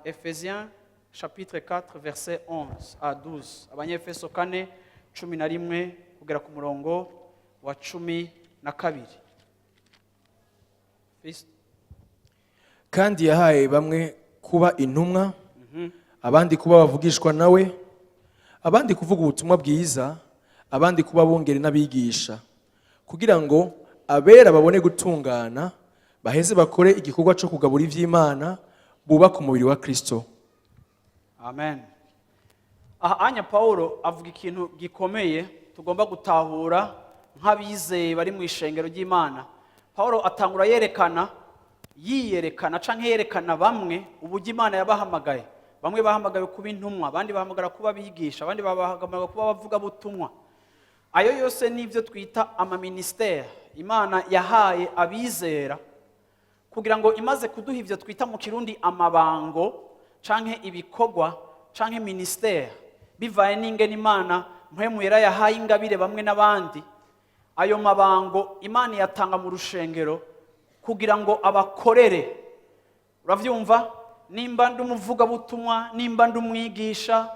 Ephésiens chapitre 4, verset 11 à 12. Abanyefeso 4, 11 kugera ku murongo wa 12. Fils- Kandi yahaye bamwe kuba intumwa, abandi kuba bavugishwa nawe, abandi kuvuga ubutumwa bwiza, abandi kuba bungeri n'abigisha, kugira ngo abera babone gutungana, baheze bakore igikorwa cyo kugabura iby'Imana, bubaka umubiri wa Kristo. Amen. Aha anya Paulo avuga ikintu gikomeye tugomba gutahura nk'abizeye bari mu ishengero ry'Imana. Paulo atangura yerekana, yiyerekana canke yerekana bamwe uburyo Imana yabahamagaye. Bamwe bahamagawe kuba intumwa, abandi bahamagara kuba abigisha, abandi bahamagara kuba abavugabutumwa. Ayo yose nibyo twita amaministère Imana yahaye abizera, kugira ngo imaze kuduha ibyo twita mu Kirundi amabango canke ibikorwa canke ministère, bivaye n'ingene Imana Mpwemu Yera yahaye ingabire bamwe n'abandi. Ayo mabango Imana iyatanga mu rushengero kugira ngo abakorere. Uravyumva? Nimba ndi umuvugabutumwa, nimba ndi umwigisha,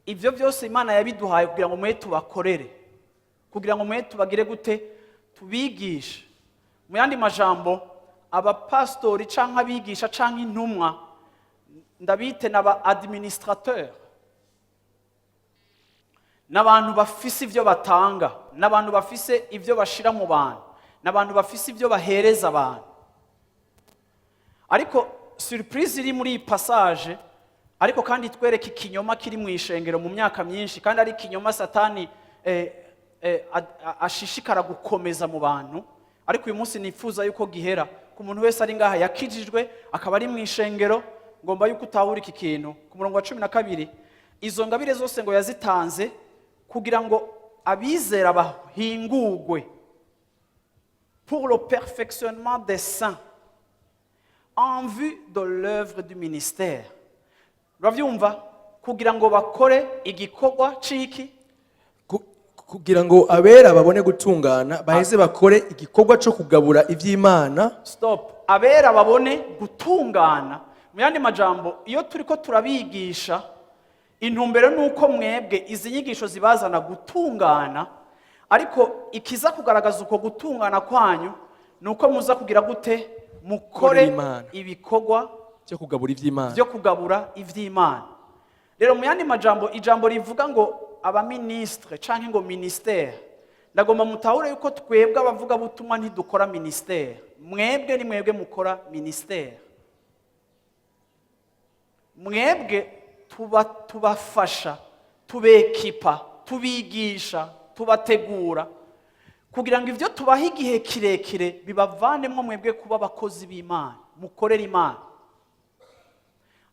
ibyo byose Imana yabiduhaye kugira ngo mwe tubakorere, kugira ngo mwe tubagire gute? Tubigishe. Mu yandi majambo, abapasitori canke abigisha canke intumwa, ndabite n'aba administrateur, n'abantu bafise ibyo batanga, n'abantu bafise ibyo bashira mu bantu, n'abantu bafise ibyo bahereza abantu. Ariko surprise iri muri iyi passage, ariko kandi twereka ikinyoma kiri mu ishengero mu myaka myinshi, kandi ari ikinyoma Satani ashishikara gukomeza mu bantu, ariko uyu munsi nifuza yuko gihera ku muntu wese ari ngaha yakijijwe akaba ari mu ishengero. Ngomba yuko utahura iki kintu. Ku murongo wa 12, izo ngabire zose ngo yazitanze kugira ngo abizera bahingurwe, pour le perfectionnement des saints en vue de l'œuvre du ministère. Urabyumva? Kugira ngo bakore igikorwa ciki? Kugira ngo abera babone gutungana, baheze bakore igikorwa cyo kugabura iby'Imana. Stop. Abera babone gutungana. Mu yandi majambo, iyo turiko turabigisha, intumbero ni uko mwebwe izi nyigisho zibazana gutungana, ariko ikiza kugaragaza uko gutungana kwanyu ni uko muza kugira gute? Mukore Korera Imana. ibikorwa cyo kugabura iby'Imana. byo kugabura iby'Imana. Rero mu yandi majambo, ijambo rivuga ngo abaministre canke ngo ministère, ndagomba mutahure yuko twebwe abavugabutumwa ntidukora ministère. Mwebwe ni mwebwe mukora ministère. Mwebwe tuba tubafasha, tubekipa, tubigisha, tubategura kugira ngo ibyo tubaha igihe kirekire bibavanemo mwebwe kuba abakozi b'Imana, mukorera Imana.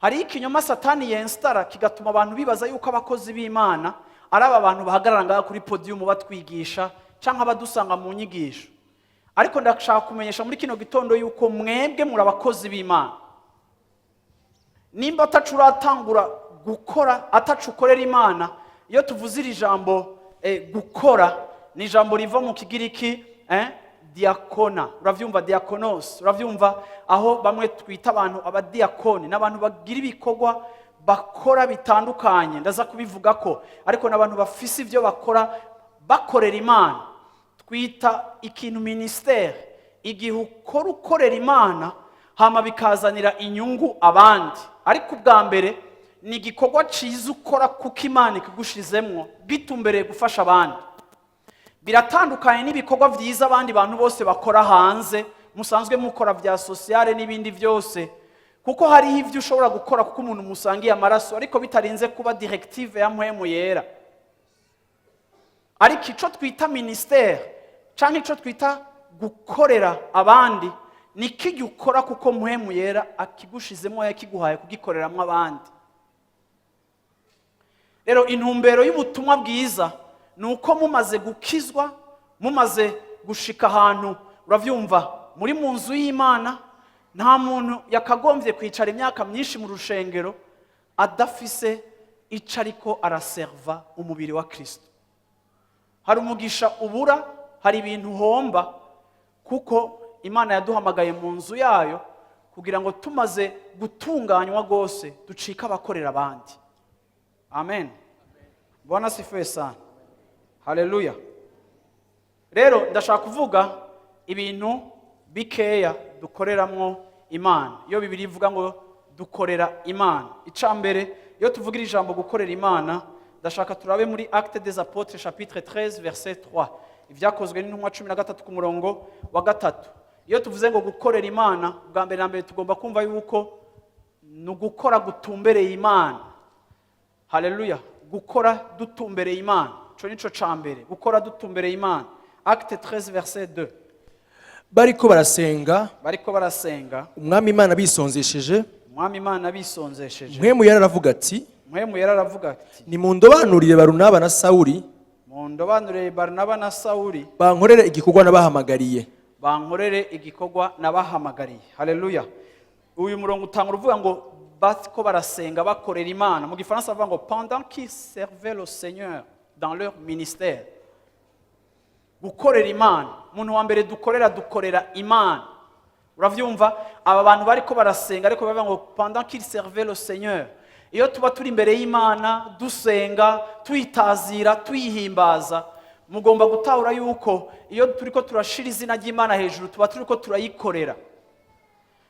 Hariho ikinyoma Satani yensitara kigatuma abantu bibaza yuko abakozi b'Imana ari aba bantu bahagarara ngaha kuri podium batwigisha cyangwa abadusanga mu nyigisho. Ariko ndashaka kumenyesha muri kino gitondo yuko mwebwe muri abakozi b'Imana. Nimba atacu uratangura gukora, atacu ukorera Imana. Iyo tuvuze iri jambo gukora, ni ijambo riva mu Kigiriki diakona. Uravyumva? Diakonos. Uravyumva? Aho bamwe twita abantu abadiyakoni, n'abantu bagira ibikorwa bakora bitandukanye, ndaza kubivuga ko, ariko n'abantu bafise ibyo bakora bakorera Imana. Twita ikintu ministère igihe ukora ukorera Imana, hama bikazanira inyungu abandi. Ariko ubwa mbere ni igikorwa cyiza ukora kuko Imana ikigushizemwo, gitumbereye gufasha abandi. Biratandukanye n'ibikorwa byiza abandi bantu bose bakora hanze, musanzwe mukora bya sociale n'ibindi byose, kuko hariho ibyo ushobora gukora kuko umuntu musangiye amaraso, ariko bitarinze kuba directive ya Mpwemu Yera. Ariko icyo twita ministère cyangwa icyo twita Gukorera abandi ni kijya ukora kuko Mpwemu Yera akigushizemo, yakiguhaye kugikoreramo abandi. Rero intumbero y'ubutumwa bwiza ni uko mumaze gukizwa, mumaze gushika ahantu, urabyumva, muri mu nzu y'Imana, nta muntu yakagombye kwicara imyaka myinshi mu rushengero adafise icyo ariko araserva umubiri wa Kirisito. Hari umugisha ubura, hari ibintu uhomba, kuko Imana yaduhamagaye mu nzu yayo kugira ngo tumaze gutunganywa rwose ducike abakorera abandi. Amen. Bwana asifiwe sana. Haleluya. Rero ndashaka kuvuga ibintu bikeya dukoreramwo Imana. Iyo Bibiliya ivuga ngo dukorera Imana, icya mbere, iyo tuvugira ijambo gukorera Imana, ndashaka turabe muri Acte des Apôtres chapitre 13 verset 3, Ibyakozwe n'Intumwa 13 ku murongo wa 3. Iyo tuvuze ngo gukorera Imana, bwa mbere na mbere tugomba kumva yuko ni ugukora gutumbereye Imana. Haleluya. Gukora dutumbereye Imana, ico nico ca mbere, gukora dutumbereye Imana. Acte 13 verset 2. Bariko barasenga, Bariko barasenga, Umwami Imana bisonzesheje, Umwami Imana bisonzesheje, Mpwemu Yera aravuga ati: Mpwemu Yera aravuga ati: "Nimundobanurire Barunaba na Sawuli, "Mundobanurire Barinaba na Sawuli, bankorere igikorwa nabahamagariye." bankorere igikorwa nabahamagariye." Haleluya. Uyu murongo utanga uruvuga ngo bariko barasenga bakorera Imana. Mu Gifaransa bavuga ngo "pendant qu'ils servaient le Seigneur dans leur ministère". Gukorera Imana, umuntu wa mbere dukorera, dukorera Imana. Uravyumva, aba bantu bariko barasenga, ariko bavuga ngo "pendant qu'ils servaient le Seigneur". Iyo tuba turi imbere y'Imana dusenga, tuyitazira, tuyihimbaza, mugomba gutahura yuko iyo turiko turashira izina ry'Imana hejuru, tuba turiko turayikorera.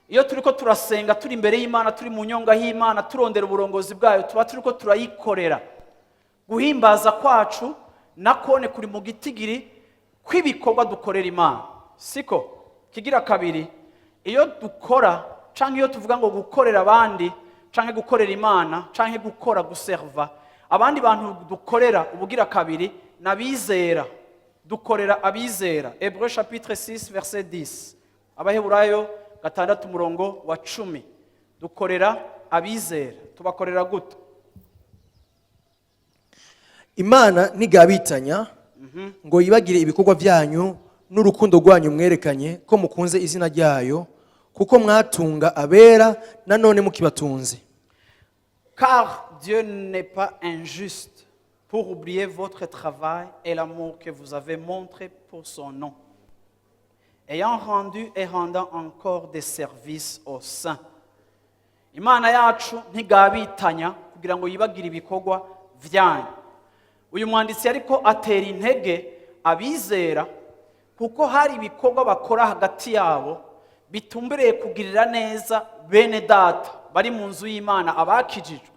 Iyo turiko turasenga, turi imbere y'Imana, turi mu nyonga y'Imana, turondera uburongozi bwayo, tuba turiko turayikorera. Guhimbaza kwacu nakone kuri mu gitigiri kw'ibikorwa dukorera Imana, siko? Kigira kabiri, iyo dukora canke iyo tuvuga ngo gukorera abandi canke gukorera Imana canke gukora, guserva abandi bantu, dukorera ubugira kabiri n'abizera. Dukorera abizera. Hébreu chapitre 6 verset 10, Abaheburayo 6 umurongo wa 10. Dukorera abizera, tubakorera gute? Imana ntigabitanya ngo yibagire ibikorwa byanyu n'urukundo rwanyu mwerekanye ko mukunze izina ryayo, kuko mwatunga abera nanone mukibatunze. Car Dieu n'est pas injuste pour oublier votre travail et l'amour que vous avez montré pour son nom, ayant rendu et rendant encore des services aux saints. Imana yacu ntigabitanya kugira ngo yibagire ibikorwa byanyu. Uyu mwanditsi ariko atera intege abizera kuko hari ibikorwa bakora hagati yabo bitumbereye kugirira neza bene data bari mu nzu y'Imana, abakijijwe.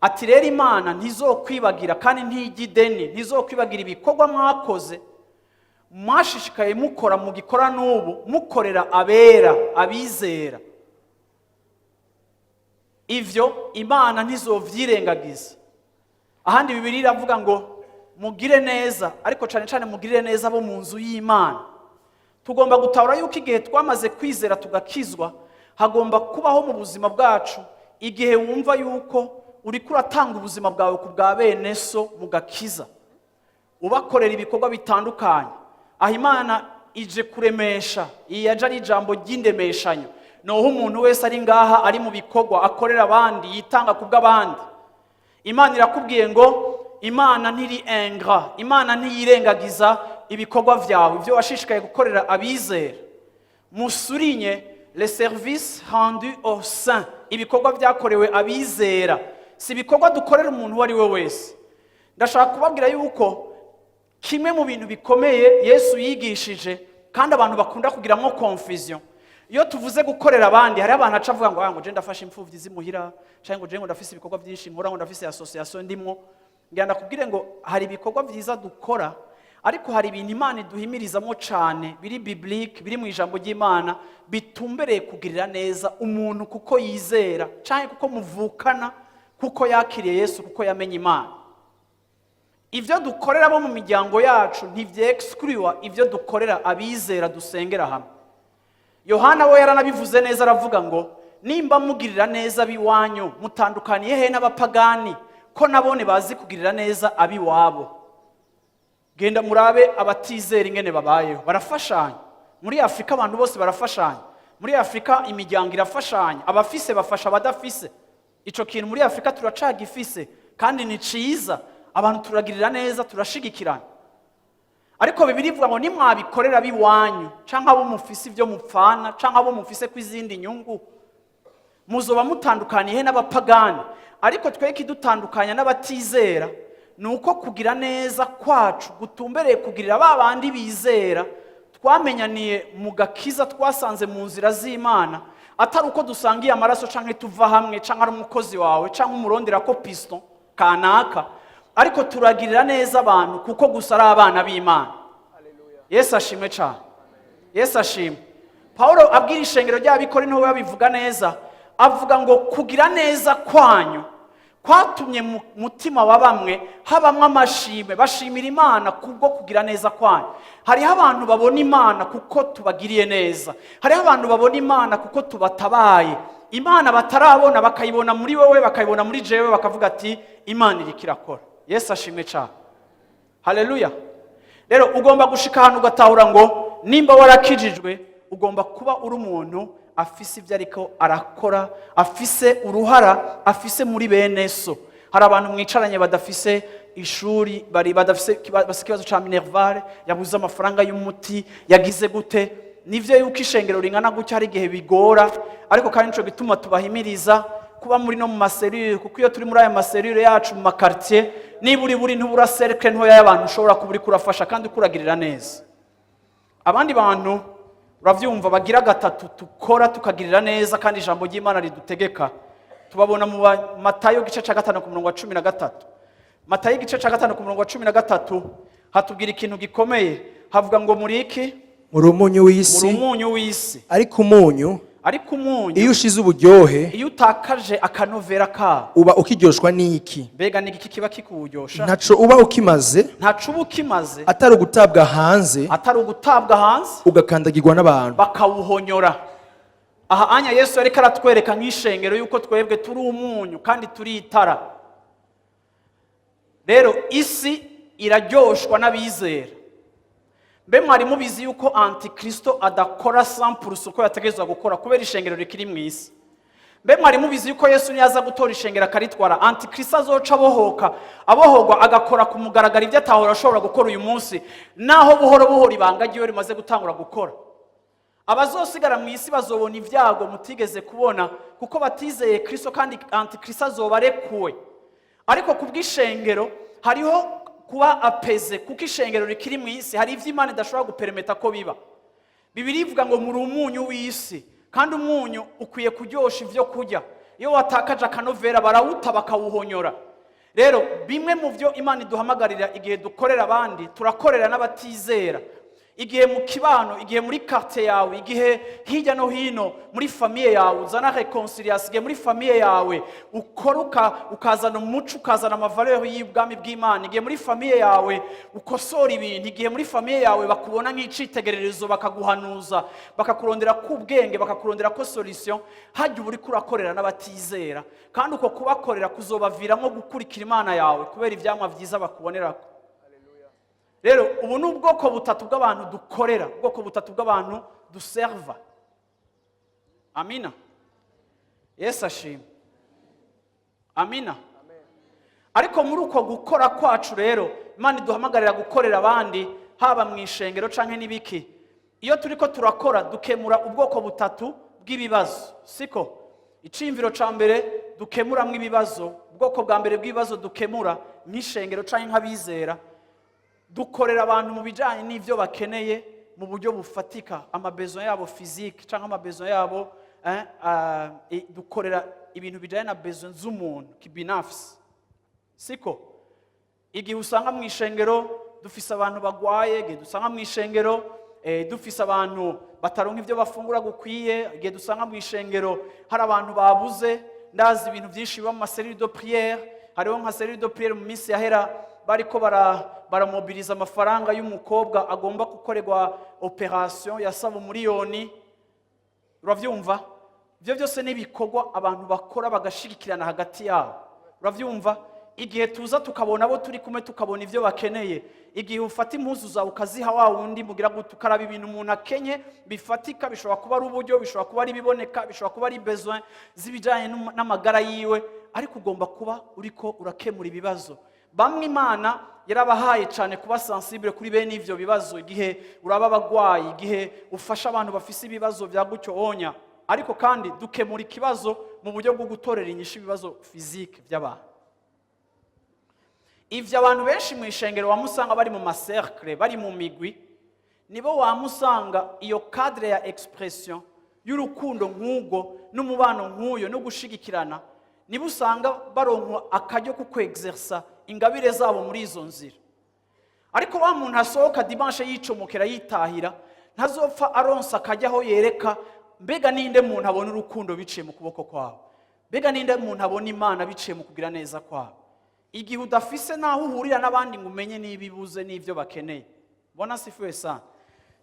Ati rero Imana ntizokwibagira kandi ntijya ideni, ntizokwibagira ibikorwa mwakoze, mwashishikaye mukora, mugikora n'ubu, mukorera abera, abizera. Ivyo Imana ntizovyirengagiza. Ahandi Bibiliya iravuga ngo mugire neza, ariko cyane cyane mugirire neza abo mu nzu y'Imana. Tugomba gutahura yuko igihe twamaze kwizera tugakizwa, hagomba kubaho mu buzima bwacu igihe wumva yuko uriko uratanga ubuzima bwawe ku bwa bene so mu gakiza, ubakorera ibikorwa bitandukanye. Aho Imana ije kuremesha, iyi yaje ari ijambo ry'indemeshanyo. Noho umuntu wese ari ngaha ari mu bikorwa akorera abandi, yitanga ku bw'abandi, Imana irakubwiye ngo Imana ntiri ingrat, Imana ntiyirengagiza ibikorwa byawe, ibyo washishikaye gukorera abizera. Musurinye les services rendus aux saints, ibikorwa byakorewe abizera, si ibikorwa dukorera umuntu uwo ari we wese. Ndashaka kubabwira yuko kimwe mu bintu bikomeye Yesu yigishije kandi abantu bakunda kugiramo confusion, iyo tuvuze gukorera abandi, hari abantu aca avuga ngo: "Ah, ngo je ndafashe imfuvyi zimuhira", canke ngo je ngo ndafise ibikorwa byinshi nkora, ngo ndafise association ndimwo. Ngira ndakubwire ngo hari ibikorwa byiza dukora, ariko hari ibintu Imana iduhimirizamo cane biri biblique, biri mu ijambo ry'Imana, bitumbereye kugirira neza umuntu kuko yizera canke kuko muvukana, kuko yakiriye Yesu, kuko yamenye Imana. Ibyo dukorera bo mu miryango yacu ntibyexclua ibyo dukorera abizera dusengera hamwe. Yohana we yaranabivuze neza, aravuga ngo: "Nimba mugirira neza ab'iwanyu, mutandukaniye he n'abapagani, ko nabone bazi kugirira neza ab'iwabo?" Genda murabe abatizera ingene babayeho, barafashanya. Muri Afurika abantu bose barafashanya. Muri Afurika imiryango irafashanya, abafise bafasha abadafise. Ico kintu muri Afurika turacagifise kandi ni ciza. Abantu turagirira neza, turashigikirana. Ariko Bibiliya ivuga ngo: "Nimwabikorera ab'iwanyu canke abo mufise ibyo mupfana canke abo mufise ku izindi nyungu, muzoba mutandukaniye n'abapagani?" Ariko twe ikidutandukanya n'abatizera ni uko kugira neza kwacu gutumbereye kugirira ba bandi bizera twamenyaniye mu gakiza, twasanze mu nzira z'Imana, atari uko dusangiye amaraso canke tuva hamwe canke ari umukozi wawe canke umurondera ko piston kanaka, ariko turagirira neza abantu kuko gusa ari abana b'Imana. Yesu ashimwe cyane, Yesu ashimwe. Pawulo abwira ishengero ry'Abikorinto, we babivuga neza, avuga ngo: "Kugira neza kwanyu kwatumye mu mutima wa bamwe habamwo amashimwe, bashimira Imana kubwo kugira neza kwanyu." Hariho abantu babona Imana kuko tubagiriye neza. Hariho abantu babona Imana kuko tubatabaye. Imana batarabona bakayibona muri wowe, bakayibona muri jewe, bakavuga ati: "Imana iriko irakora." Yesu ashimwe cyane, haleluya. Rero ugomba gushika ahantu ugatahura ngo nimba warakijijwe, ugomba kuba uri umuntu afise ibyo ariko arakora, afise uruhara afise muri bene so. Hari abantu mwicaranye badafise ishuri, bari badafise, bafise ikibazo ca minerval, yabuze amafaranga y'umuti, yagize gute. Nivyo yuko ishengero ringana gutya hari igihe bigora, ariko kandi nico gituma tubahimiriza kuba muri no mu ma cellules, kuko iyo turi muri aya ma cellules yacu mu ma quartiers, niba uri buri ntubura cercle ntoya y'abantu ushobora kuba uriko urafasha kandi ukuragirira neza abandi bantu. Urabyumva, bagira gatatu tukora tukagirira neza kandi ijambo ry'Imana ridutegeka, tubabona mu Matayo igice cya 5 ku murongo wa 13. Matayo igice cya 5 ku murongo wa 13 hatubwira ikintu gikomeye. Havuga ngo: "Muri iki?" Muri umunyu Muri w'isi. umunyu w'isi. Ariko umunyu, Ariko umunyu, iyo ushize uburyohe, iyo utakaje akanovera kawo, uba ukiryoshwa n'iki? Mbega ni igiki kiba kikuwuryosha? Ntaco uba ukimaze, Ntaco uba ukimaze, atari ugutabwa hanze, atari ugutabwa hanze, ugakandagirwa n'abantu. bakawuhonyora. Aha anya Yesu yariko aratwereka nk'ishengero yuko twebwe turi umunyu kandi turi itara. Rero isi iraryoshwa n'abizera. Mbe mwari mubizi yuko Antikristo adakora 100% uko yategerezwa gukora kubera ishengero rikiri mu isi? Mbe mwari mubizi yuko Yesu niyaza gutora ishengero akaritwara, Antikristo azoca abohoka, abohogwa, agakora ku mugaragaro ibyo atahora ashobora gukora uyu munsi, naho buhoro buhoro ibanga ryiwe rimaze gutangura gukora? Abazosigara mu isi bazobona ibyago mutigeze kubona kuko batizeye Kristo, kandi Antikristo azoba arekuwe. Ariko ku bw'ishengero hariho kuba apeze, kuko ishengero rikiri mu isi hari ibyo Imana idashobora gupermetta ko biba. Bibiliya ivuga ngo: "Muri umunyu w'isi." Kandi umunyu ukwiye kuryosha ibyo kurya. Iyo watakaje akanovera, barawuta bakawuhonyora. Rero bimwe mu byo Imana iduhamagarira, igihe dukorera abandi, turakorera n'abatizera. Igihe mu kibano, igihe muri quartier yawe, igihe hirya no hino muri famille yawe uzana réconciliation, igihe muri famille yawe ukora ukazana umuco, ukazana ama valeurs y'ubwami bw'Imana, igihe muri famille yawe ukosora ibintu, igihe muri famille yawe bakubona nk'icitegererezo, bakaguhanuza, bakakurondera k'ubwenge, bakakurondera ko solution, hajya uba uriko urakorera n'abatizera. Kandi uko kubakorera kuzobaviramo gukurikira Imana yawe kubera ivyamwa vyiza bakubonerako. Rero ubu ni ubwoko butatu bw'abantu dukorera, ubwoko butatu bw'abantu duserva. Amina, Yesu ashima, amina. Ariko muri uko gukora kwacu rero, Imana iduhamagarira gukorera abandi, haba mu ishengero canke n'ibiki, iyo turi ko turakora dukemura ubwoko butatu bw'ibibazo, siko? Iciyumviro ca mbere dukemuramwo ibibazo, ubwoko bwa mbere bw'ibibazo dukemura nk'ishengero canke nk'abizera, dukorera abantu mu bijyanye n'ibyo bakeneye mu buryo bufatika, ama besoins yabo physiques cyangwa ama besoins yabo, dukorera ibintu bijyanye na besoins z'umuntu kibinafsi, siko? Igihe usanga mu ishengero dufise abantu bagwaye, igihe dusanga mu ishengero dufise abantu bataronka ibyo bafungura gukwiye, igihe dusanga mu ishengero hari abantu babuze, ndazi ibintu byinshi biba mu ma cellules de prière. Hariho nka cellule de prière mu minsi yahera. Bariko baramobiliza amafaranga y'umukobwa agomba gukorerwa opération yasaba 1 miliyoni. Uravyumva? Ibyo byose ni ibikorwa abantu bakora bagashigikirana hagati yabo. Uravyumva? Igihe tuza tukabona abo turi kumwe, tukabona ibyo bakeneye, igihe ufata impuzu zawe ukaziha wa wundi, mugira gute, ukaraba ibintu umuntu akenye bifatika, bishobora kuba ari uburyo, bishobora kuba ari ibiboneka, bishobora kuba ari besoin z'ibijyanye n'amagara yiwe, ariko ugomba kuba uriko urakemura ibibazo. Bamwe Imana yarabahaye cyane kuba sensible kuri bene ivyo bibazo, igihe uraba abagwayi, igihe ufasha abantu bafise ibibazo bya gutyo onya. Ariko kandi dukemura ikibazo mu buryo bwo gutorera inyishu ibibazo physique by'abantu. Ivyo abantu benshi mu ishengero wamusanga bari mu ma cercle, bari mu migwi, nibo wamusanga iyo cadre ya expression y'urukundo nk'ubwo n'umubano nk'uyo no gushigikirana, nibo usanga baronka akaryo ko kwexersa ingabire zabo muri izo nzira. Ariko wa muntu asohoka dimanche yicomokera yitahira, ntazopfa aronsa akajya aho yereka mbega ninde muntu abona urukundo biciye mu kuboko kwawe, mbega ninde muntu abona Imana biciye mu kugira neza kwawe, igihe udafise n'aho uhurira n'abandi ngo umenye n'ibibuze n'ibyo bakeneye. Bwana asifiwe sana.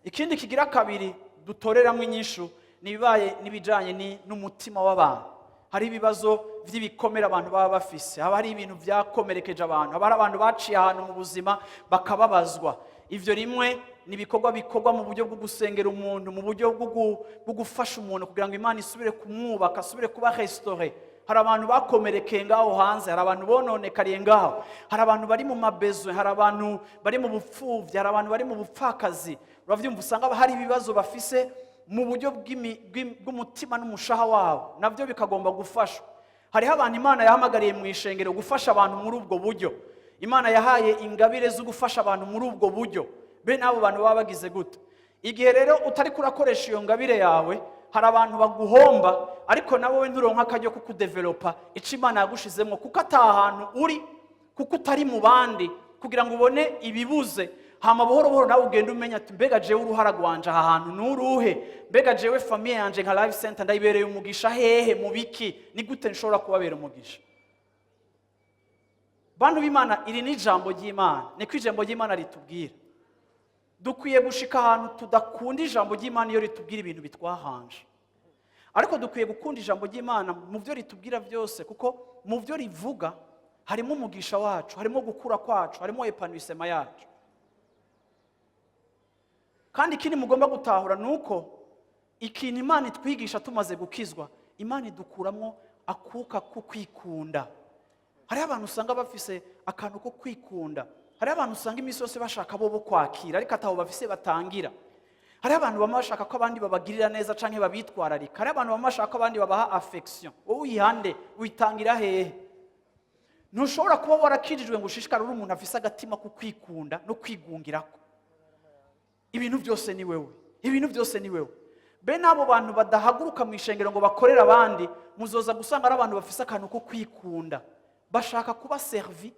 Ikindi kigira kabiri dutoreramo inyishu ni ibibaye n'ibijanye n'umutima w'abantu. Hari ibibazo by'ibikomere abantu baba bafise, haba hari ibintu byakomerekeje abantu, haba hari abantu baciye ahantu mu buzima bakababazwa. Ivyo rimwe ni ibikorwa bikorwa mu buryo bwo gusengera umuntu, mu buryo bwo gufasha umuntu kugira ngo Imana isubire kumwubaka, asubire kuba restauré. Hari abantu bakomerekeye ngaho hanze, hari abantu bononekariye ngaho, hari abantu bari mu ma besoin, hari abantu bari mu bupfubyi, hari abantu bari mu bupfakazi. Uravyumva? Usanga hari ibibazo bafise mu buryo bw'umutima n'umushaha wabo, nabyo bikagomba gufashwa. Hariho abantu Imana yahamagariye mu ishengero gufasha abantu muri ubwo buryo. Imana yahaye ingabire zo gufasha abantu muri ubwo buryo. Bene abo bantu baba bagize gute? Igihe rero utari kurakoresha iyo ngabire yawe, hari abantu baguhomba, ariko nawe we nturonka akaryo ko kudevelopa icyo Imana yagushizemo, kuko ata hantu uri, kuko utari mu bandi kugira ngo ubone ibibuze. Hama buhoro buhoro nawe ugenda umenya ati: "Mbega jewe uruhara rwanje aha hantu ni uruhe? Mbega jewe famille yanje nka Life Center ndayibereye umugisha hehe? Mu biki? Ni gute nshobora kubabera umugisha?" Bantu b'Imana, iri ni ijambo ry'Imana, niko ijambo ry'Imana ritubwira. Dukwiye gushika ahantu tudakunda ijambo ry'Imana iyo ritubwira ibintu bitwahanje, ariko dukwiye gukunda ijambo ry'Imana mu byo ritubwira byose, kuko mu byo rivuga harimo umugisha wacu, harimo gukura kwacu, harimo épanouissement yacu. Kandi ikindi mugomba gutahura ni uko ikintu Imana itwigisha tumaze gukizwa, Imana idukuramo akuka ko kwikunda. Hariho abantu usanga bafise akantu ko kwikunda, hariho abantu usanga iminsi yose bashaka bo kwakira ariko ataho bafise batangira. Hariho abantu bama bashaka ko abandi babagirira neza canke babitwararika, hariho abantu bama bashaka ko abandi babaha affection. Wowe uyihande, witangira hehe? Ntushobora kuba warakijijwe ngo ushishikare uri umuntu afise agatima ko kwikunda no kwigungirako. Ibintu byose ni wewe, ibintu byose ni wewe. Bene abo bantu badahaguruka mu ishengero ngo bakorere abandi, muzoza gusanga ari abantu bafise akantu ko kwikunda, bashaka kuba servi.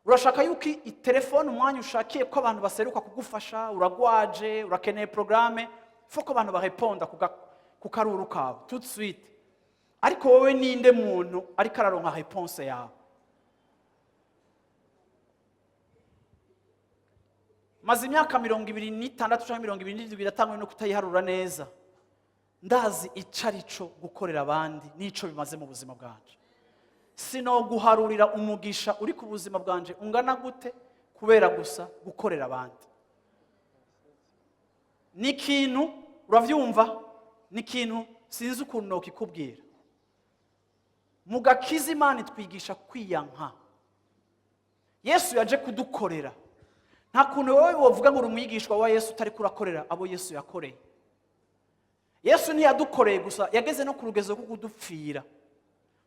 Urashaka yuko itelefone umwanya ushakiye ko abantu baseruka kugufasha, uragwaje, urakeneye porogaramu, faut ko abantu bareponda ku karuru kawe tout de suite. Ariko wowe ninde muntu ariko araronka réponse yawe? Maze imyaka 26 cyangwa 27, iratangwe no kutayiharura neza, ndazi ico ari cyo gukorera abandi n'ico bimaze mu buzima bwanje. Sinoguharurira umugisha uri ku buzima bwanje ungana gute kubera gusa gukorera abandi. Ni ikintu, uravyumva, ni ikintu sinzi ukuntu nokikubwira. Mu gakiza Imana itwigisha kwiyanka. Yesu yaje kudukorera. Nta kuntu wowe wovuga ngo uri umwigishwa wa Yesu utari kurakorera abo Yesu yakoreye. Yesu ntiyadukoreye gusa, yageze no ku rugezo rwo kudupfira.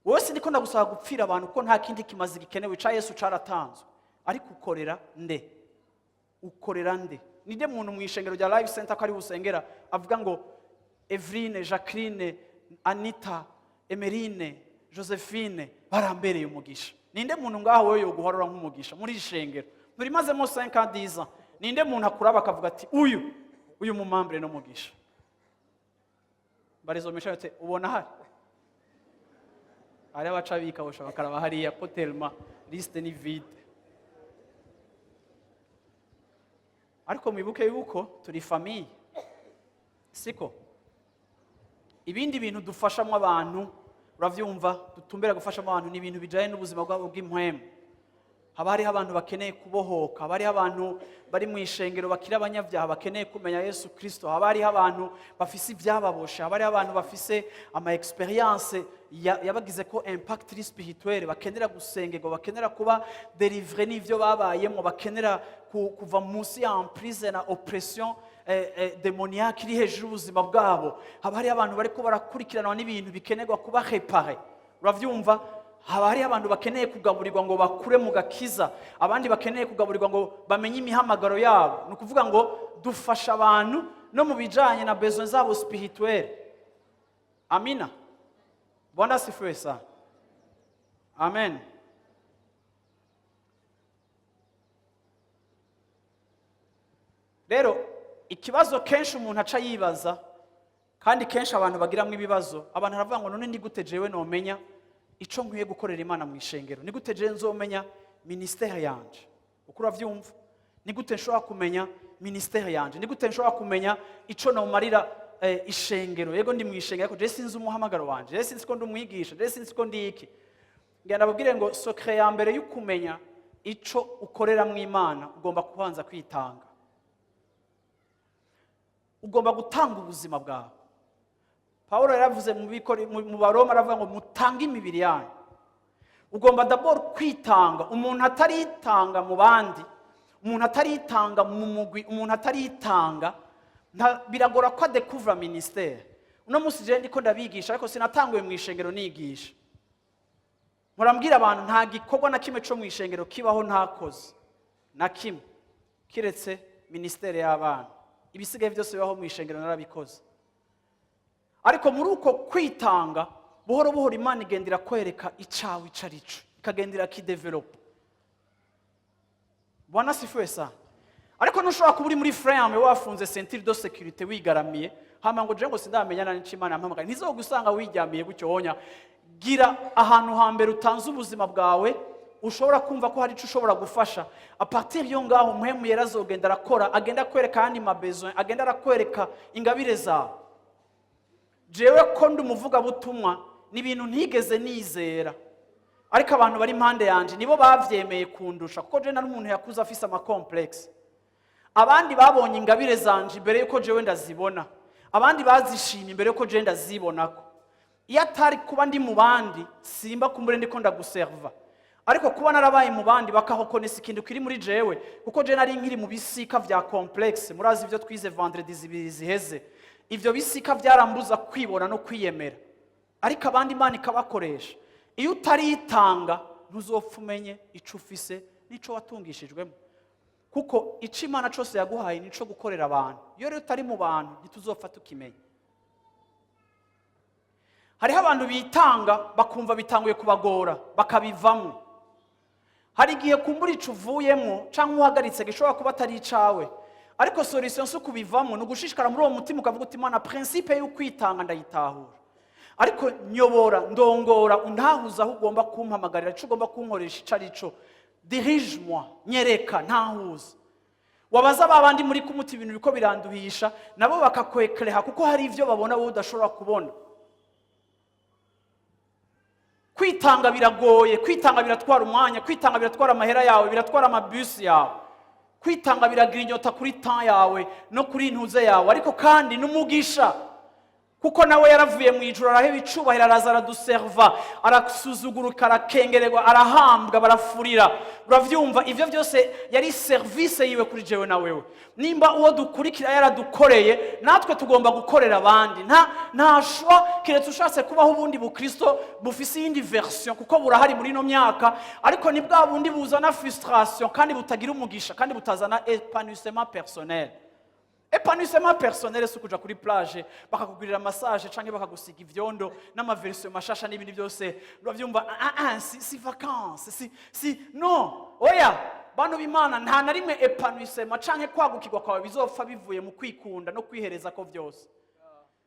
Wowe siniko ndagusaba gupfira abantu, kuko nta kindi kimazi gikenewe ca Yesu caratanzwe. Ariko ukorera nde? Ukorera nde? Ninde muntu mu ishengero rya Life Center ko ari busengera avuga ngo Eveline, Jacqueline, Anita, Emerine, Josephine barambereye umugisha? Ninde muntu ngaho wowe yoguharura nk'umugisha muri iri shengero turimazemo 5 ans, 10 ans? Ninde muntu akuraba akavuga ati: Uyu mumambure n'umugisha"? Barizomesha yote ubona hari abaca bikabosha bakaraba hariya ko tellement liste ni vide. Ariko mwibuke yuko turi famille, siko? Ibindi bintu dufashamo abantu, uravyumva, dutumbera gufashamo abantu, ni ibintu bijanye n'ubuzima bwabo bw'impwemu. Haba hariho abantu bakeneye kubohoka, haba hariho abantu bari mu ishengero bakiri abanyabyaha bakeneye kumenya Yesu Kirisito, haba hariho abantu bafise ibyababoshe, haba hariho abantu bafise ama expérience yabagize ko impact spirituelle, bakenera gusengerwa, bakenera kuba délivré n'ivyo babayemo, bakenera kuva munsi ya emprise na oppression démoniaque iri hejuru y'ubuzima bwabo. Haba hariho abantu bariko barakurikiranwa n'ibintu bikenerwa kuba réparé, uravyumva? Haba hariho abantu bakeneye kugaburirwa ngo bakure mu gakiza, abandi bakeneye kugaburirwa ngo bamenye imihamagaro yabo. Ni ukuvuga ngo dufasha abantu no mu bijanye na besoin zabo spirituelle. Amina. Bwana asifiwe sana. Amen. Rero ikibazo kenshi umuntu aca yibaza, kandi kenshi abantu bagiramwo ibibazo, abantu baravuga ngo: "None ni gute jewe nomenya ico nkwiye gukorera Imana mu ishengero? Ni gute jewe nzomenya ministère yanje?" Uko uravyumva, ni gute nshobora kumenya ministère yanje? Ni gute nshobora kumenya ico nomarira ishengero? Yego, ndi mu ishengero, ariko jewe sinzi umuhamagaro wanje, jewe sinzi ko ndi umwigisha, jewe sinzi ko ndi iki. Ngira ndababwire ngo secret ya mbere y'ukumenya ico ukorera mu Imana, ugomba kubanza kwitanga, ugomba gutanga ubuzima bwawe. Pawulo yaravuze mu Baroma, aravuga ngo mutange imibiri yanyu. Ugomba d'abord kwitanga. Umuntu ataritanga mu bandi, umuntu ataritanga mu mugwi, umuntu ataritanga, biragora ko adekuvura ministère. Uno munsi jewe ndiko ndabigisha, ariko sinatanguye mu ishengero nigisha. Murambwira abantu, nta gikorwa na kimwe co mu ishengero kibaho ntakoze, na kimwe, kiretse ministère y'abana. Ibisigaye byose bibaho mu ishengero narabikoze. Ariko muri uko kwitanga, buhoro buhoro Imana igenda irakwereka icawe ico ari cyo, ikagenda irakidevelopa. Bwana asifiwe sana. Ariko ntushobora kuba uri muri frame, wafunze ceinture de sécurité, wigaramiye, hama ngo je ngo sindamenya na nico Imana yampamagaye. Ntizogusanga wiryamiye gutyo wonya. Gira ahantu hambere utanze ubuzima bwawe, ushobora kumva ko hari icyo ushobora gufasha. À partir yo ngaho, Mpwemu Yera azogenda arakora, agenda akwereka ayandi ma besoin, agenda arakwereka ingabire zawe. Jewe ko ndi umuvugabutumwa, ni ibintu ntigeze nizera, ariko abantu bari impande yanjye nibo bavyemeye kundusha, kuko jewe nari umuntu yakuze afise ama complexe. Abandi babonye ingabire zanje imbere yuko jewe ndazibona, abandi bazishimye imbere yuko jewe ndazibonako. Iyo atari kuba ndi mu bandi, simba kumbure ndiko ndaguserva. Ariko kuba narabaye mu bandi, bakahokonesa ikintu kiri muri jewe, kuko jewe nari nkiri mu bisika vya complexe. Murazi ibyo twize vendredi 2 ziheze. Ivyo bisika byarambuza kwibona no kwiyemera, ariko abandi Imana ikabakoresha. Iyo utaritanga, ntuzopfa umenye ico ufise n'ico watungishijwemo, kuko ico Imana cose yaguhaye nico gukorera abantu. Iyo rero utari mu bantu, ntituzopfa tukimenya. Hariho abantu bitanga, bakumva bitanguye kubagora, bakabivamo. Hari igihe kumbura ico uvuyemo cyangwa uhagaritse gishobora kuba atari icawe, ariko solution si ukubivamo, ni ugushishikara muri uwo mutima, ukavuga uti: "Imana, principe y'ukwitanga ndayitahura, ariko nyobora, ndongora, untahuza aho ugomba kumpamagarira, ico ugomba kunkoresha ico ari cyo. Dirige moi, nyereka, ntahuza." Wabaza ba bandi muri kumuta ibintu biriko biranduhisha, nabo bakakwekereha, kuko hari ivyo babona wowe udashobora kubona. Kwitanga biragoye, kwitanga biratwara umwanya, kwitanga biratwara amahera yawe, biratwara amabisi yawe, kwitanga biragira inyota kuri temps yawe no kuri ntuze yawe, ariko kandi n'umugisha, kuko nawe yaravuye mu ijuru, araheba icubahiro, araza araduserva, arasuzuguruka, arakengererwa, arahambwa, barafurira, uravyumva? Ivyo byose yari service yiwe kuri jewe na wewe. Nimba uwo dukurikira yaradukoreye, natwe tugomba gukorera abandi. Nta choix, keretse ushatse kubaho ubundi bukristo bufise iyindi version, kuko burahari muri ino myaka, ariko ni bwa bundi buzana frustration kandi butagira umugisha kandi butazana épanouissement personnel. Épanouissement personnel si ukuja kuri plage bakakugurira massage canke bakagusiga ivyondo n'ama version mashasha n'ibindi byose, uravyumva? Ah, ah, si vacances, si no oya. Bantu b'Imana, nta na rimwe épanouissement canke kwagukirwa kwawe bizopfa bivuye mu kwikunda no kwihereza ko byose.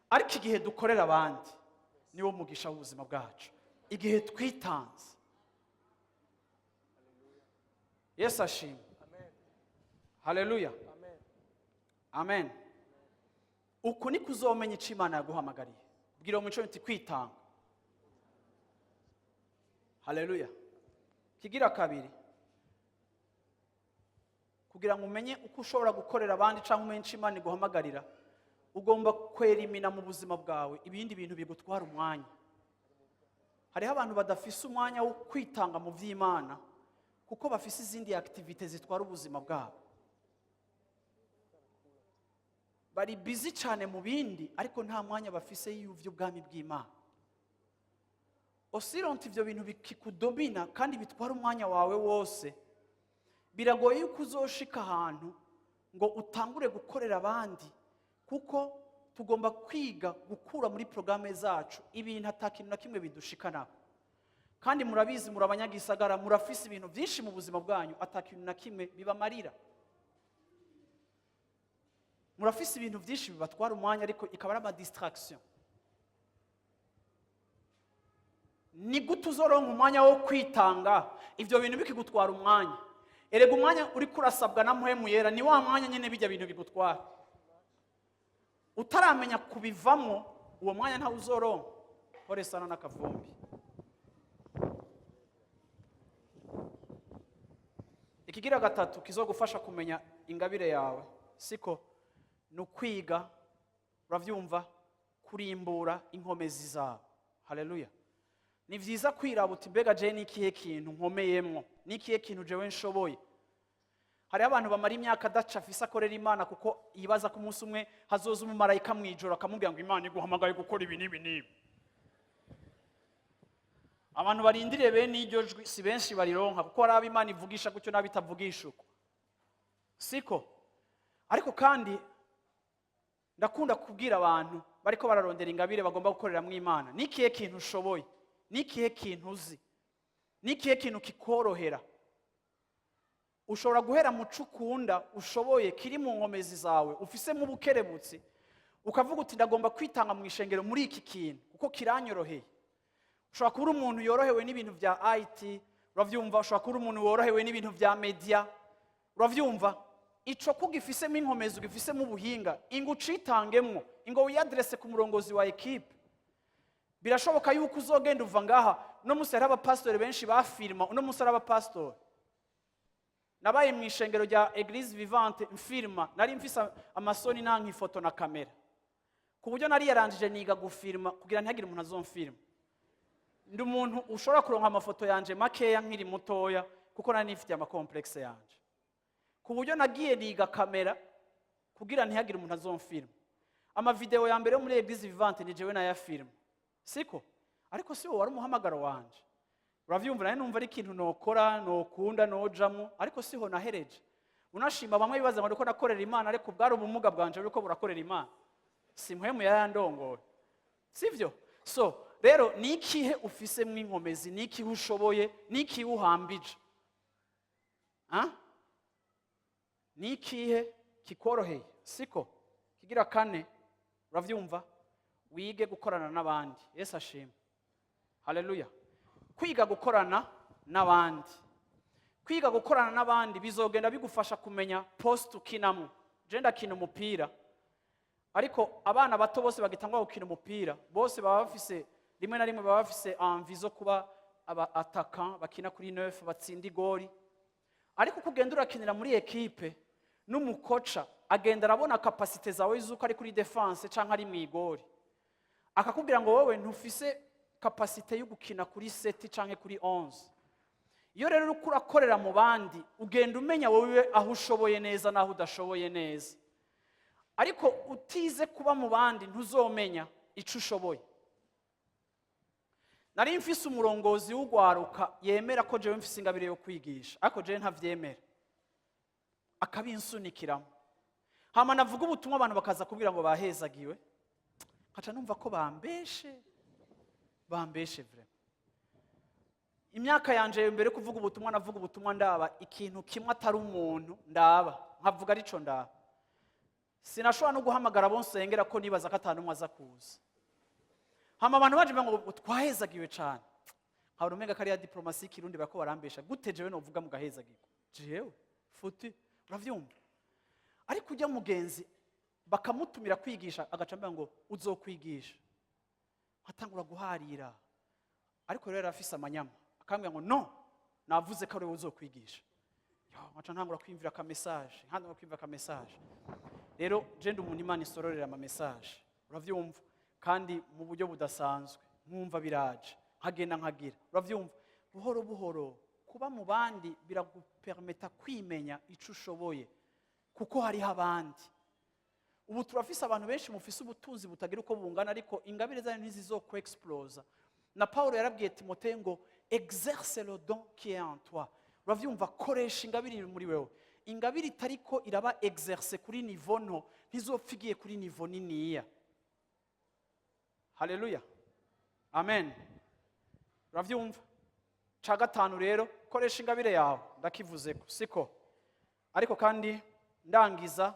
Ariko igihe dukorera abandi, niwo mugisha w'ubuzima bwacu, igihe twitanze. Yesu ashimwe. Haleluya. Amen. Uku niko uzomenya icyo Imana yaguhamagariye. Bwira uwo muco uti: "Kwitanga." Haleluya. Kigira kabiri, kugira ngo umenye uko ushobora gukorera abandi cyangwa umenye icyo Imana iguhamagarira, ugomba kwerimina mu buzima bwawe ibindi bintu bigutwara umwanya. Hariho abantu badafise umwanya wo kwitanga mu by'Imana kuko bafise izindi activités zitwara ubuzima bwabo. Bari busy cyane mu bindi, ariko nta mwanya bafise y'uby'ubwami bw'Imana. Aussi longtemps ibyo bintu bikikudomina kandi bitwara umwanya wawe wose, biragoye yuko uzoshika ahantu ngo utangure gukorera abandi, kuko tugomba kwiga gukura muri porogaramu zacu ibintu ata kintu na kimwe bidushikanaho. Kandi murabizi, muri abanyagisagara, murafise ibintu byinshi mu buzima bwanyu ata kintu na kimwe bibamarira. Murafise ibintu byinshi bibatwara umwanya, ariko ikaba ari amadistraction. Ni gute uzoronka umwanya wo kwitanga ibyo bintu bikigutwara umwanya? Erega umwanya uri kurasabwa na Mpwemu Yera ni wa mwanya nyine bijya bintu bigutwara. Utaramenya kubivamo, uwo mwanya ntawe uzoronka. Pole sana n'akavumbi. Ikigira gatatu kizogufasha kumenya ingabire yawe, siko? Ni ukwiga, urabyumva, kurimbura inkomezi zawe. Haleluya. Ni byiza kwiraba uti: "Mbega jewe ni ikihe kintu nkomeyemwo? Ni ikihe kintu jewe nshoboye?" Hariho abantu bamara imyaka adaca afise akorera Imana kuko yibaza ko umunsi umwe hazoza umumarayika mu ijoro akamubwira ngo: "Imana iguhamagaye gukora ibi n'ibi n'ibi." Abantu barindiriye bene iryo jwi si benshi barironka, kuko hari abo Imana ivugisha gutyo n'abo itavugisha uko, siko? Ariko kandi ndakunda kubwira abantu bariko bararondera ingabire bagomba gukoreramo Imana: ni ikihe kintu ushoboye? Ni ikihe kintu uzi? Ni ikihe kintu kikorohera? Ushobora guhera mu cyo ukunda, ushoboye, kiri mu nkomezi zawe, ufisemo ubukerebutsi, ukavuga uti: "Ndagomba kwitanga mu ishengero muri iki kintu kuko kiranyoroheye." Ushobora kuba uri umuntu yorohewe n'ibintu bya IT, urabyumva? Ushobora kuba uri umuntu worohewe n'ibintu bya media, urabyumva? Ico ko ugifisemo inkomezi, ugifisemo ubuhinga, ingo ucitangemwo, ingo wiyadresse ku murongozi wa équipe. Birashoboka yuko uzogenda uva ngaha. Uno munsi hariho abapasitori benshi bafirima. Uno munsi hari abapasitori. Nabaye mu ishengero rya Église Vivante mfirima, nari mfise amasoni nanka ifoto na kamera, ku buryo nari yarangije niga gufirima kugira ntihagire umuntu azomfirima. Ndi umuntu ushobora kuronka amafoto yanje makeya nkiri mutoya, kuko nari nifitiye amacomplexes yanje, ku buryo nagiye niga kamera kugira ntihagire umuntu azomfirima. Amavideo ya mbere yo muri Église Vivante ni jewe nayafirima, siko? Ariko si wo wari umuhamagaro wanje, uravyumva? Nawe numva ari ikintu nokora, nokunda, nojamwo, ariko siho nahereje. Unashima bamwe bibaza ngo ndiko nakorera Imana, ariko bwari ubumuga bwanje buriko burakorera Imana, si Mpwemu yarandongoye, sivyo? So rero, ni ikihe ufisemwo inkomezi? Ni ikihe ushoboye? Ni ikihe uhambije? Ah? Ni ikihe kikoroheye, siko? Kigira kane, uravyumva, wige gukorana n'abandi. Yesu ashimwe. Haleluya. Kwiga gukorana n'abandi, kwiga gukorana n'abandi bizogenda bigufasha kumenya poste ukinamo. Je ndakina umupira, ariko abana bato bose bagitangwa gukina umupira bose baba bafise, rimwe na rimwe baba bafise envie zo kuba aba attaquant, bakina kuri neuf, batsinda igori. Ariko uko ugenda urakinira muri équipe n'umucoach agenda arabona capacités zawe z'uko ari kuri défense cyangwa ari mu igori, akakubwira ngo: "Wowe ntufise capacité yo gukina kuri 7 cyangwa kuri 11." Iyo rero uriko urakorera mu bandi, ugenda umenya wowe aho ushoboye neza n'aho udashoboye neza. Ariko utize kuba mu bandi, ntuzomenya icyo ushoboye. Nari mfise umurongozi w'ugwaruka yemera ko jewe mfise ingabire yo kwigisha, ariko jewe ntavyemera, akabinsunikiramo. Hama navuga ubutumwa, abantu bakaza kubwira ngo bahezagiwe, nkaca numva ko bambeshe, bambeshe vraiment. Imyaka yanje mbere yo kuvuga ubutumwa, navuga ubutumwa ndaba ikintu kimwe atari umuntu ndaba, nkavuga arico ndaba. Sinashobora no guhamagara abo nsengera ko nibaza ko atanu umwe aza kuza. Hama abantu baje ngo: "Twahezagiwe cane." Nkabona umenga kariya diplomatie y'ikirundi barako barambesha. Gute jewe novuga mugahezagirwa? Jewe futi, uravyumva? Ariko ujya mugenzi Bakamutumira kwigisha, agaca ambwira ngo uzokwigisha, nkatangura guharira. Ariko rero yari afise amanyama, akambwira ngo no, navuze ko ari wowe uzokwigisha. Yo, nkaca ntangura kwiyumvira aka message, ntangura kwiyumvira aka message. Rero je ndi umuntu Imana isororera ama message, uravyumva, kandi mu buryo budasanzwe. Nkumva biraje, nkagenda nkagira, uravyumva, buhoro buhoro. Kuba mu bandi biragupermeta kwimenya ico ushoboye, kuko hariho abandi. Ubu turafise abantu benshi mufise ubutunzi butagira uko bungana, ariko ingabire zanyu ntizizokw-explosa. Na Paulo yarabwiye Timoteyo ngo exerce le don qui est en toi, uravyumva, koresha ingabire iri muri wewe. Ingabire itariko iraba exercée kuri niveau nto ntizopfa igiye kuri niveau niniya. Haleluya, amen. Uravyumva? Ca gatanu rero, koresha ingabire yawe, ndakivuzeko siko? Ariko kandi ndangiza,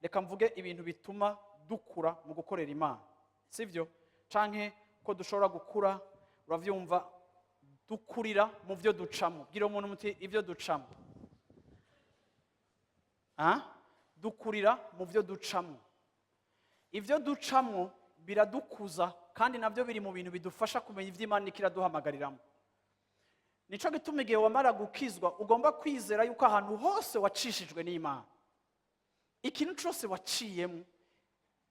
reka mvuge ibintu bituma dukura mu gukorera Imana, sibyo? Canke ko dushobora gukura, uravyumva, dukurira mu byo ducamo. Bwira umuntu muti ibyo ducamo. Ah? Dukurira mu byo ducamo. Ibyo ducamo biradukuza, kandi nabyo biri mu bintu bidufasha kumenya ibyo Imana iriko iraduhamagariramo. Nico gituma igihe wamara gukizwa ugomba kwizera yuko ahantu hose wacishijwe n'Imana, ikintu cyose waciyemo,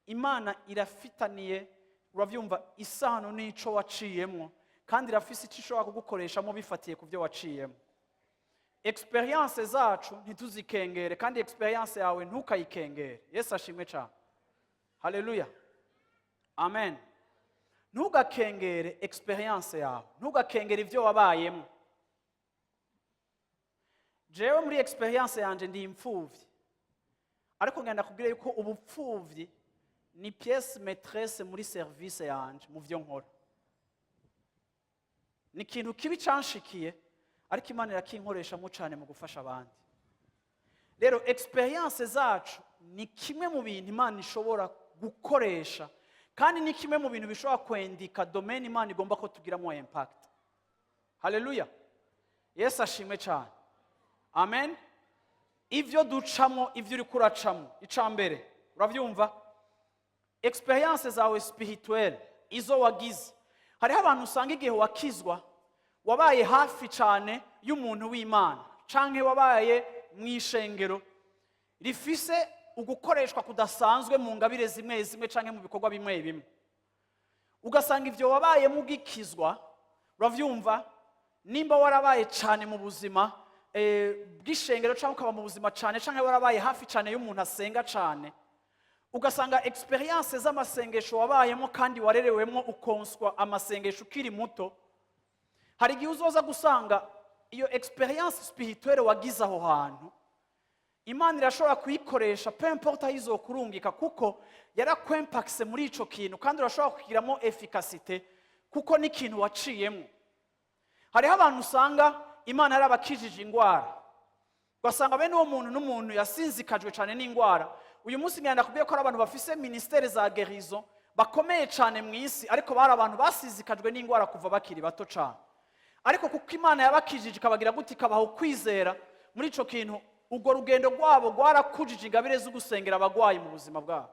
Imana irafitaniye, urabyumva, isano n'ico waciyemo, kandi irafise icyo ishobora kugukoreshamo bifatiye ku byo waciyemo. Expérience zacu ntituzikengere, kandi expérience yawe ntukayikengere. Yesu ashimwe cyane, haleluya, amen. Ntugakengere expérience yawe, ntugakengere ibyo wabayemo. Jewe muri expérience yanje ndi imfuvyi, ariko ngenda kubwira yuko ubupfuvyi ni pièce maîtresse muri service yanje, mu byo nkora. Ni ikintu kibi canshikiye, ariko Imana irakinkoreshamo cyane mu gufasha abandi. Rero expérience zacu ni kimwe mu bintu Imana ishobora gukoresha, kandi ni kimwe mu bintu bishobora kwendika domaine Imana igomba ko tugiramo impact. Haleluya, Yesu ashimwe cyane, amen. Ibyo ducamo, ibyo uri kuracamo, icya mbere, urabyumva, expérience zawe spirituelle, izo wagize. Hariho abantu usanga igihe wakizwa wabaye hafi cyane y'umuntu w'Imana, canke wabaye mu ishengero rifise ugukoreshwa kudasanzwe mu ngabire zimwe zimwe canke mu bikorwa bimwe bimwe, ugasanga ibyo wabayemo ugikizwa, uravyumva, nimba warabaye cyane mu buzima bw'ishengero, cyangwa ukaba mu buzima cyane, cyangwa warabaye hafi cyane y'umuntu asenga cyane, ugasanga expérience z'amasengesho wabayemo kandi warerewemo, ukonswa amasengesho ukiri muto, hari igihe uzoza gusanga iyo expérience spirituelle wagize aho hantu Imana irashobora kuyikoresha, peu importe aho izokurungika, kuko yarakwempakise muri ico kintu, kandi urashobora kugiramo efficacité kuko n'ikintu waciyemo. Hariho abantu usanga Imana yarabakijije indwara, ugasanga bene uwo muntu n'umuntu yasinzikajwe cyane n'indwara. Uyu munsi ngenda kubwiye ko ari abantu bafise ministère za guérison bakomeye cyane mu isi, ariko bari abantu basizikajwe n'indwara kuva bakiri bato cyane. Ariko kuko Imana yabakijije, ikabagira gute, ikabaha ukwizera muri ico kintu, urwo rugendo rwabo rwarakujije ingabire zo gusengera abagwayi mu buzima bwabo.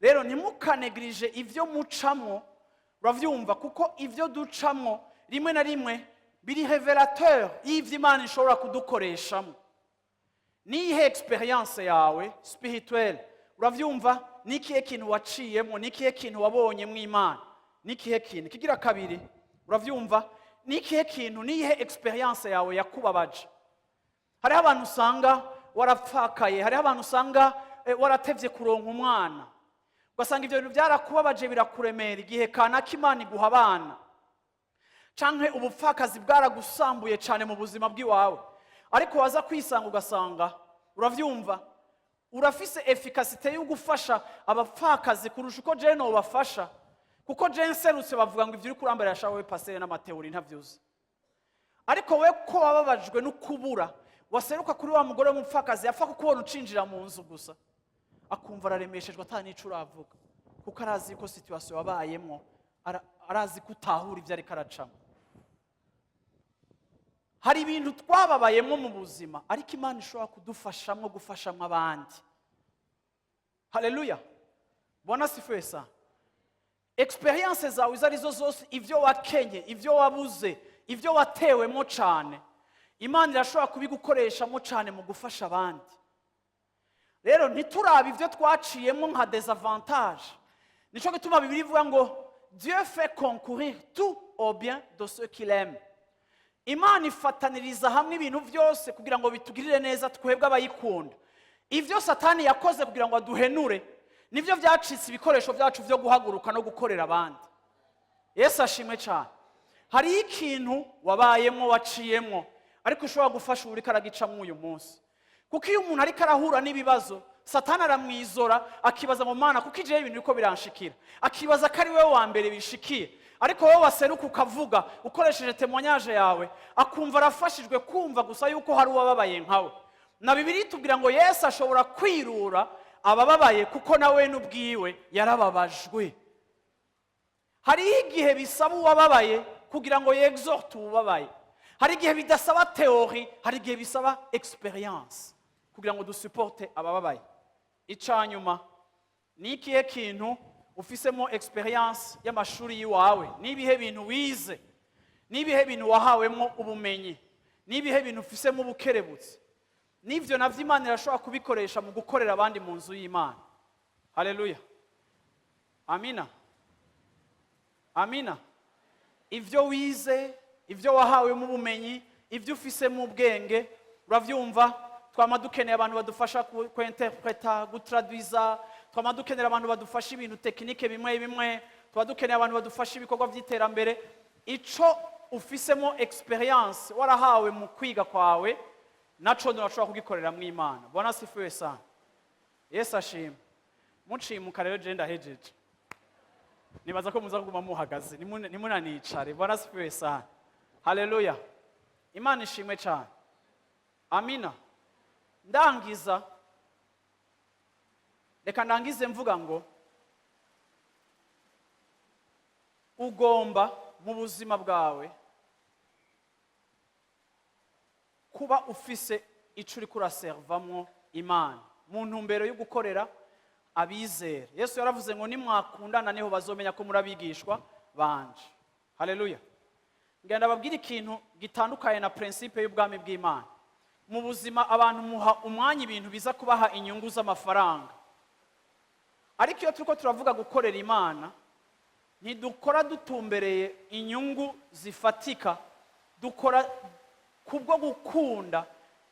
Rero ntimukanegirije ibyo mucamwo, uravyumva, kuko ibyo ducamwo rimwe na rimwe biri révélateur y'ivyo Imana ishobora kudukoreshamo. Niyihe expérience yawe spirituelle, uravyumva? Nikihe kintu waciyemo? Nikihe kintu wabonye mu Imana? Nikihe kintu kigira kabiri, uravyumva, nikihe kintu, niyihe expérience yawe yakubabaje? Hariho abantu usanga warapfakaye, hariho abantu usanga waratevye kuronka umwana, ugasanga ibyo bintu byarakubabaje, birakuremera. Igihe kanaka Imana iguha abana, canke ubupfakazi bwaragusambuye cyane mu buzima bw'iwawe, ariko waza kwisanga ugasanga, uravyumva, urafise efficacité yo gufasha abapfakazi kurusha uko jewe nobafasha, kuko jewe nserutse bavuga ngo ivyo uri kurambarira shawe pasere n'ama théories ntavyuzi. Ariko we ko wababajwe no kubura, waseruka kuri wa mugore w'umupfakazi, yapfa kukubona ucinjira mu nzu gusa akumva araremeshejwe, ata n'ico uravuga, kuko arazi ko situation wabayemwo, arazi ko utahura ibyo ariko aracamo. Hari ibintu twababayemo mu buzima, ariko Imana ishobora kudufashamwo gufashamwo abandi. Haleluya, Bwana asifiwe sana. Expérience zawe izo arizo zose, ibyo wakenye, ibyo wabuze, ibyo watewemo cyane, Imana irashobora kubigukoreshamo cyane mu gufasha abandi. Rero ntiturabe ibyo twaciyemo nka désavantage. Nicyo gituma Bibiliya ivuga ngo: "Dieu fait concourir tout au bien de ceux qui l'aiment." Imana ifataniriza hamwe ibintu byose kugira ngo bitugirire neza twebwe abayikunda. Ibyo Satani yakoze kugira ngo aduhenure nibyo byacitse ibikoresho byacu byo guhaguruka no gukorera abandi. Yesu ashimwe cyane. Hariho ikintu wabayemo, waciyemo, ariko ushobora gufasha uriko aragicamo uyu munsi, kuko iyo umuntu ariko arahura n'ibibazo, Satani aramwizora, akibaza mu Mana kuko igihe ibintu biriko biranshikira, akibaza ko ari wowe wa mbere bishikiye. Ariko wowe waseruka ukavuga ukoresheje témoignage yawe, akumva arafashijwe, kumva gusa yuko hari uwababaye nkawe. Na Bibiliya itubwira ngo Yesu ashobora kwirura abababaye kuko nawe n'ubwiwe yarababajwe. Hariho igihe bisaba uwababaye kugira ngo yexhorte uwababaye. Hari igihe bidasaba théorie, hari igihe bisaba expérience kugira ngo dusupporte abababaye. Icanyuma ni ikihe kintu ufisemo expérience y'amashuri y'iwawe? Ni ibihe bintu wize? Ni ibihe bintu wahawemo ubumenyi? Ni ibihe bintu ufisemo ubukerebutsi? N'ibyo navyo Imana irashobora kubikoresha mu gukorera abandi mu nzu y'Imana. Haleluya, amina, amina. Ibyo wize, ibyo wahawemo ubumenyi, ibyo ufisemo ubwenge, urabyumva, twama dukeneye abantu badufasha kwinterpreta, gutraduiza, twama dukenera abantu badufasha ibintu techniques bimwe bimwe, tuba dukeneye abantu badufasha ibikorwa by'iterambere. Ico ufisemo expérience warahawe mu kwiga kwawe, naco nturashobora kugikorera mu Imana. Bwana asifiwe sana. Yesu ashimwe. Mucimuka rero, je ndahejeje. Nibaza ko muza kuguma muhagaze, ntimunanicare. Bwana asifiwe sana. Haleluya, Imana ishimwe cyane. Amina. Ndangiza, reka ndangize mvuga ngo ugomba mu buzima bwawe kuba ufise icyo uriko uraservamwo Imana mu ntumbero yo gukorera abizera. Yesu yaravuze ngo: "Nimwakundana niho bazomenya ko muri abigishwa banje." Haleluya. Ngenda babwire ikintu gitandukanye na principe y'ubwami bw'Imana. Mu buzima abantu muha umwanya ibintu biza kubaha inyungu z'amafaranga, ariko iyo turiko turavuga gukorera Imana, ntidukora dutumbereye inyungu zifatika. Dukora kubwo gukunda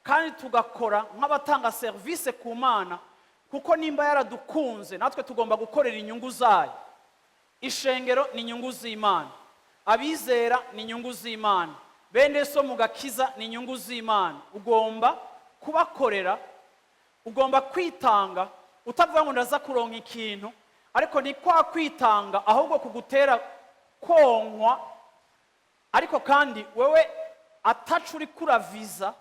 kandi tugakora nk'abatanga serivisi ku Mana, kuko nimba yaradukunze, natwe tugomba gukorera inyungu zayo. Ishengero ni inyungu z'Imana, abizera ni inyungu z'Imana, bene so mu gakiza ni inyungu z'Imana. Ugomba kubakorera, ugomba kwitanga utavuga ngo ndaza kuronka ikintu, ariko ni kwa kwitanga ahubwo kugutera konkwa, ariko kandi wewe atacu uri kuraviza,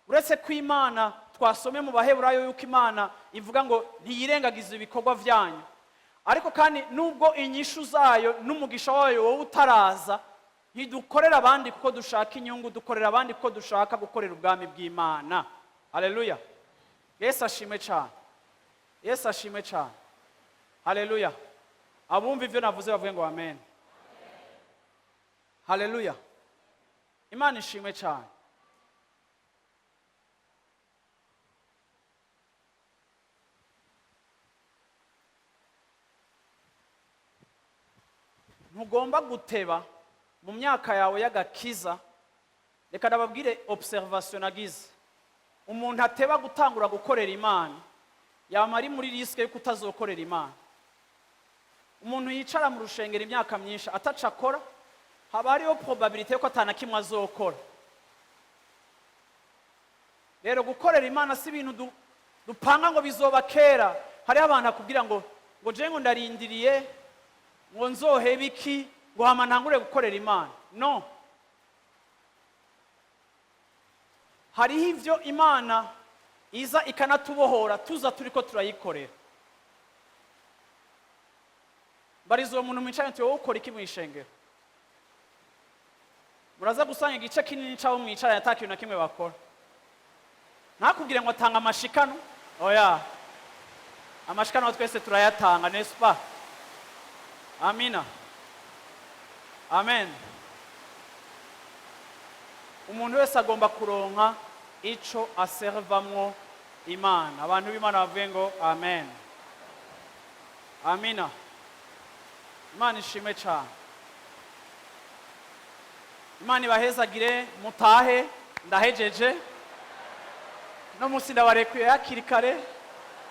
uretse ko Imana twasomye mu Baheburayo yuko Imana ivuga ngo ntiyirengagize ibikorwa byanyu. Ariko kandi nubwo inyishu zayo n'umugisha wayo wowe utaraza, ntidukorera abandi kuko dushaka inyungu, dukorera abandi kuko dushaka gukorera ubwami bw'Imana. Haleluya, Yesu ashimwe cyane. Yesu ashimwe cyane. Haleluya. Abumva ibyo navuze bavuge ngo amen. Haleluya, Imana ishimwe cyane. Ntugomba guteba mu myaka yawe y'agakiza. Reka ndababwire observation nagize: umuntu ateba gutangura gukorera Imana yama ari muri risque yo kutazokorera Imana. Umuntu yicara mu rushengero imyaka myinshi ataca akora, haba hariho probabilité yuko atana kimwe azokora. Rero gukorera Imana si ibintu dupanga ngo bizoba kera. Hariho abantu akubwira ngo je ngo ndarindiriye ngo nzohebe iki, ngo hama ntangure gukorera Imana. No hariho ivyo Imana iza ikanatubohora tuza turiko turayikorera. Mbariza uwo muntu mwicaranye uti: "Wowe ukora iki mu ishengero?" Muraza gusanga igice kinini c'abo mwicaranye ata kintu na kimwe bakora. Ntakubwire ngo atanga amashikano, oya. Amashikanwa twese turayatanga, n'est-ce pas? Amina, amen. Umuntu wese agomba kuronka ico aservamwo Imana. Abantu b'Imana bavuge ngo amen. Amina. Imana ishimwe cyane. Imana ibahezagire. Mutahe, ndahejeje. No munsi ndabarekuye hakiri kare.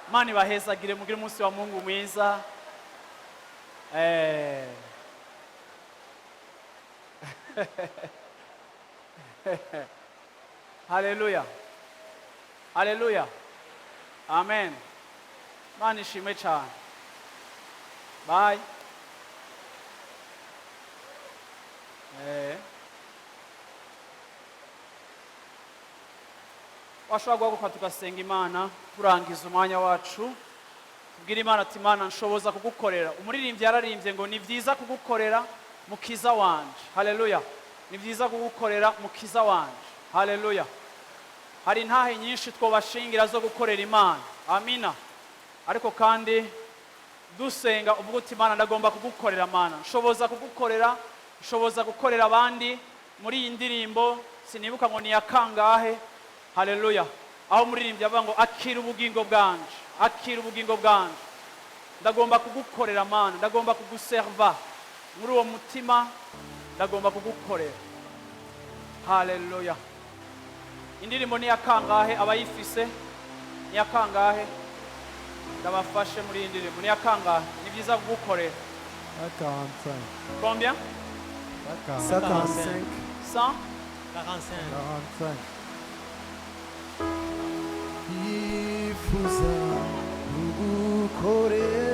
Imana ibahezagire, mugire umunsi wa Mungu mwiza. Haleluya, haleluya, amen. Imana ishimwe cyane. Bye. Washobora guhaguruka tugasenga Imana, turangiza umwanya wacu, tubwire Imana ati: "Imana, nshoboza kugukorera." Umuririmbyi yararimbye ngo: "Ni byiza kugukorera, Mukiza wanje." Haleluya! Ni byiza kugukorera, Mukiza wanje. Haleluya! Hari intahe nyinshi twobashingira zo gukorera Imana. Amina. Ariko kandi dusenga, uvuga uti: "Imana, ndagomba kugukorera. Mana, nshoboza kugukorera, nshoboza gukorera abandi." Muri iyi ndirimbo, sinibuka ngo ni iya kangahe, haleluya, aho umuririmbyi avuga ngo: "Akira ubugingo bwanje, akira ubugingo bwanje, ndagomba kugukorera. Mana, ndagomba kuguserva muri uwo mutima, ndagomba kugukorera." Haleluya! Indirimbo ni iya kangahe? Abayifise, ni iya kangahe? Ndabafashe muri iyi ndirimbo, ni iya kangahe? Ni byiza kugukorera. 45. Combien? 55. 100. 45. Yifuza kugukorera.